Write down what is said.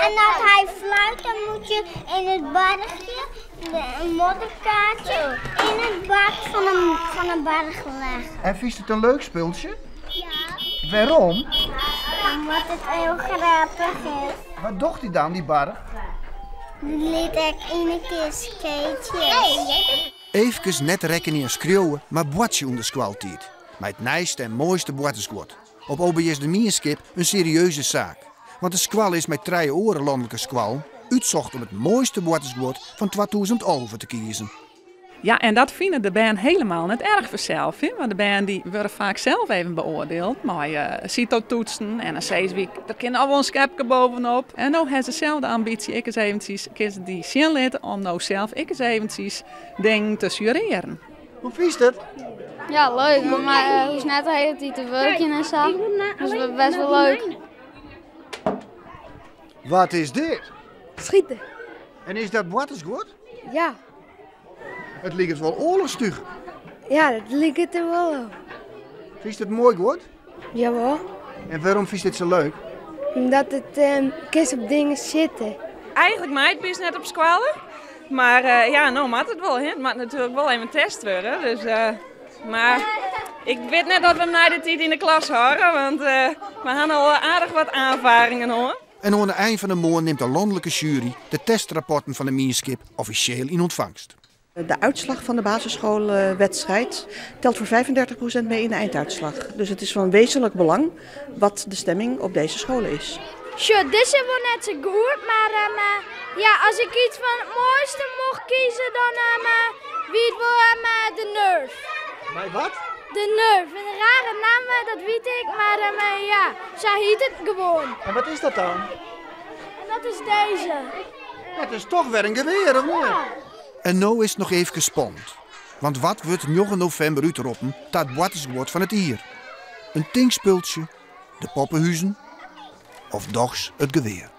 En as hy fluit dan moet je yn it barchje in modderkaartsje yn it bak fan in barch legge. En fynst it in leuk spultsje? Ja. Wêrom? Omdat it hiel grappich is. Wat docht hy dan, dy barch? Dy lit ek yn 'e kist keetsjes. Eefkes net rekkenje en skriuwe, mar boartsje ûnder skoaltiid. Mei it nijste en moaiste boartersguod. Op OBS De Mienskip in serieuze saak. Want de skoalle is mei trije oare lanlike skoallen útsocht om it moaiste boartersguod fan 2011 te kiezen. Ja, en dat fine de bern helemaal net erch fansels, hè? Want de bern dy wurde faak sels even beoardield mei CITO-toetsen en dan sizze wy, der kin al wol in skepke bovenop. En no ha se sels de ambysje ek ris eventsjes, kinne se dy sjen litte om no sels ek ris eventsjes dingen te sjurearjen. Hoe fynst it? Ja, leuk. Maar hoechst net de hiele tiid te wurkjen en sa. Dus best wol leuk. Wat is dit? Schieten. En is dat boartersguod? Ja. It liket wol oarlochstúch. Ja, dat liket der wol op. Fynst it moai guod? Jawol. En wêrom fynst dit sa leuk? Omdat it kinst op dingen sjitte. Eigenlik mei it bist net op skoalle, mar ja, no moat it wol. Hè. It moat natuerlik wol even test wurde. Dus, mar ik wit net oft we him nei de tiid yn de klas hâlde, want we hawwe al aardich wat oanfaringen hân. En oan de ein fan de moarn nimt de lanlike sjuery de testrapporten fan de mienskip offisjeel yn ûntfangst. De uitslag van de basisschoolwedstrijd telt voor 35% mee in de einduitslag. Dus het is van wezenlijk belang wat de stemming op deze scholen is. Sjoch, dizze is wol net sa goed, mar ja, as ik iets fan it moaiste mocht kieze, dan wie it wol de Nerf. Mei wat? De Nerf, in rare namme, dat wit ik, mar ja, sa hiet it gewoan. En wat is dat dan? En dat is dizze. Dat is toch wer in gewear, of net? En no is it noch eefkes spannend. Want wat wurdt njoggen novimber útroppen ta it boartersguod fan it jier? In tinkspultsje, de poppehuzen of dochs it gewear?